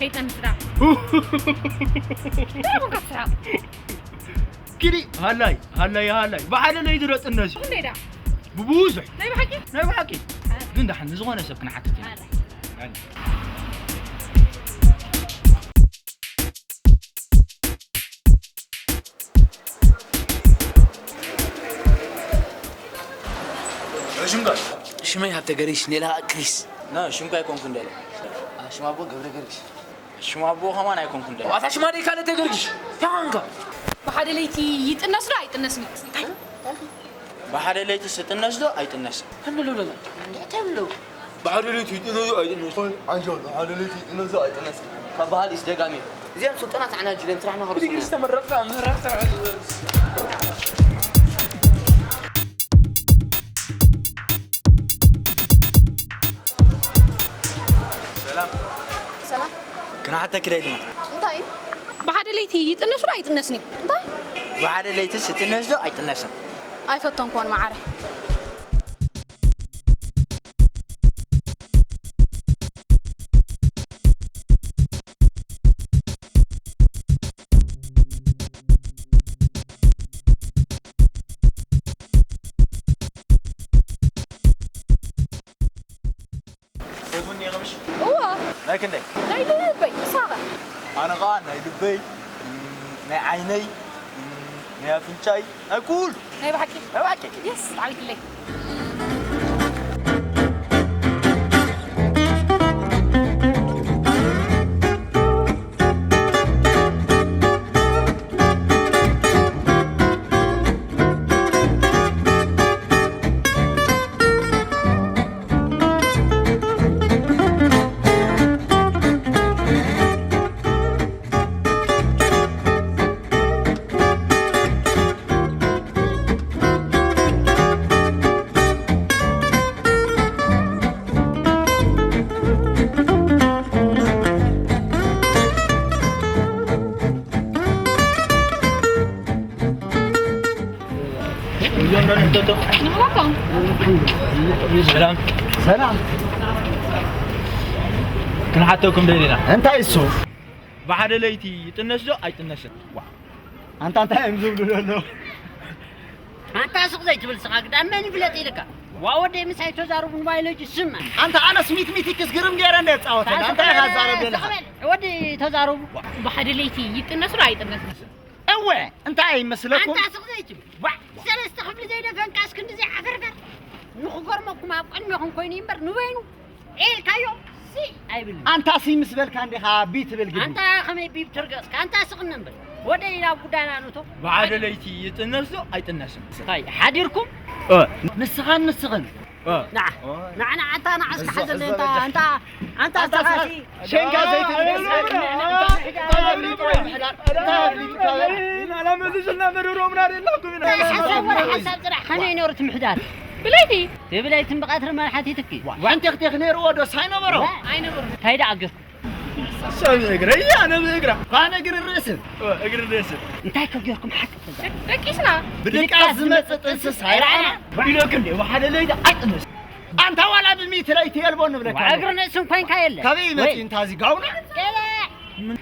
ይጠንስዳ። ደሞ ከስራ። ኪዲ፣ ሃላይ፣ ሃላይ፣ ሃላይ። ብሓደ ለይቲ ዶ ጥነሲ? ክንደይ ደኣ? ብብዙሕ። ናይ ብሓቂ? ናይ ብሓቂ። ኣይ። ግን ደሓን ንዝኾነ ሰብ ክንሓትት ኢና። ኣይ። ኣይ። ሽምካ? ሽመይ ሃብተ ገሪሽ፣ ሌላ ክሪስ። ና፣ ሽምካ ኣይኮንኩን ደለ። ኣ፣ ሽማ ኣቦ ገብረ ገሪሽ። ሽማ ኣቦ ከማን ኣይኮንኩን ደለ። ኣታ ሽማ ደይ ካልእ ተገርግሽ። ታንካ። ብሓደ ለይቲ ይጥነስ ዶ ኣይጥነስን? እንታይ? ብሓደ ለይቲ ስጥነስ ዶ ኣይጥነስን? ተምሎ ሎና። እንዴ ተምሎ? ብሓደ ለይቲ ይጥነስ ዶ ኣይጥነስን? ኣንጆ፣ ብሓደ ለይቲ ይጥነስ ዶ ኣይጥነስን? ካብ በሃል ኢስ ደጋሚ። እዚኣም ስልጠና ተዓናጅ፣ ለም ስራሕና ክርሱ። ዲግሪ ዝተመረቕካ፣ ምረቕካ። ሰላም። ሰላም። ክነሓተኪ ደሊና። እንታይ? ብሓደ ለይቲ ይጥነስ ዶ ኣይጥነስን እዩ? እንታይ? ብሓደ ለይትስ ይጥነስ ዶ ኣይጥነስን? ኣይፈተንኩዎን መዓረ። ትፈትውኒ ኢኺ ምሽ? እዋ። ናይ ክንደይ? ናይ ልበይ፣ ንስኻ ኸ? ኣነ ኸኣ ናይ ልበይ፣ እም፣ ናይ ዓይነይ፣ እም፣ ናይ ኣፍንጫይ፣ ናይ ኩሉ። ናይ ብሓቂ? ናይ ብሓቂ። የስ፣ ዓቢትለይ። ሰላም። ሰላም። ክንሓተኩም ደሊና። እንታይ እሱ? ብሓደ ለይቲ ይጥነስ ዶ ኣይጥነስን? ዋ። ኣንታ እንታይ እዮም ዝብሉ ዘለዉ? ኣንታ ስቕ ዘይትብል ስኻ ግዳ መን ይፍለጥ ኢልካ? ዋ ወደይ ምሳይ ተዛረቡ ንባዮሎጂ ስማ። ኣንታ ኣነስ ሚትሚቲክስ ግርም ገይረ እንደ ጻወት። ኣንታ እንታይ ኢኻ ትዛረብ ዘለኻ? ስቕ በል። ወዲ ተዛረቡ። ብሓደ ለይቲ ይጥነስ ዶ ኣይጥነስን? እወ፣ እንታይ ይመስለኩም? ኣንታ ስቕ ዘይትብል። ዋ፣ ሰለስተ ክፍሊ ዘይደፈንካስ ክንዲ ዘይዓፈርፈር። ንኽገርመኩም ኣብ ቅድሜኹም ኮይኑ እምበር ንበይኑ ኢልካዮ ሲ ኣይብልን። ኣንታ ሲ ምስ በልካ እንዲኻ ቢ ትብል ግዲ። ኣንታ ከመይ ቢብ ትርገጽካ? ኣንታ ስቕ እምበር። ወደይ ናብ ጉዳይና ንእቶ። ብሓደ ለይቲ ይጥነስ ዶ ኣይጥነስን? እንታይ ሓዲርኩም? እ። ንስኻን ንስኽን። እ። ንዓ፣ ንዓ፣ ኣንታ ንዓ እስኪ ሓዘለይ፣ ኣንታ፣ ኣንታ፣ ኣንታ ኣንታ ተኻሲ። ሸንካ ዘይትብል። ኣላ መልስና መርሮምና ደላኩም ኢና። ናይ ሓሳብ ወረ ሓሳብ ጥራሕ ከመይ ነሩ ትምሕዳር? ብለይቲ። ብለይትን ብቐትሪ መን ሓቲትኪ? ሓንቲኽቲኽ ነይርዎ ዶ ሳይነበሮ? ኣይነበሮን። እንታይ ደኣ ገርኩ? ሰብ እግረ፣ እያ፣ ነብ እግራ። ኳነ እግሪ ርእስን። እ፣ እግሪ ርእስን። እንታይ ከ ገርኩም ሓቂ ተዛ? ደቂስና። ብድቃስ ዝመጽእ ጥንስስ ኣይረኣና። ኢለክ እንዴ፣ ብሓደ ለይቲ ኣይጥንስ። ኣንታ ዋላ ብሚእቲ ለይቲ የልቦ ንብለካ። እግሪ ርእስን ኮይንካ የለ። ካበይ ይመጽእ ወይ? እንታ እዚ ጋውና? ገለ። ምን?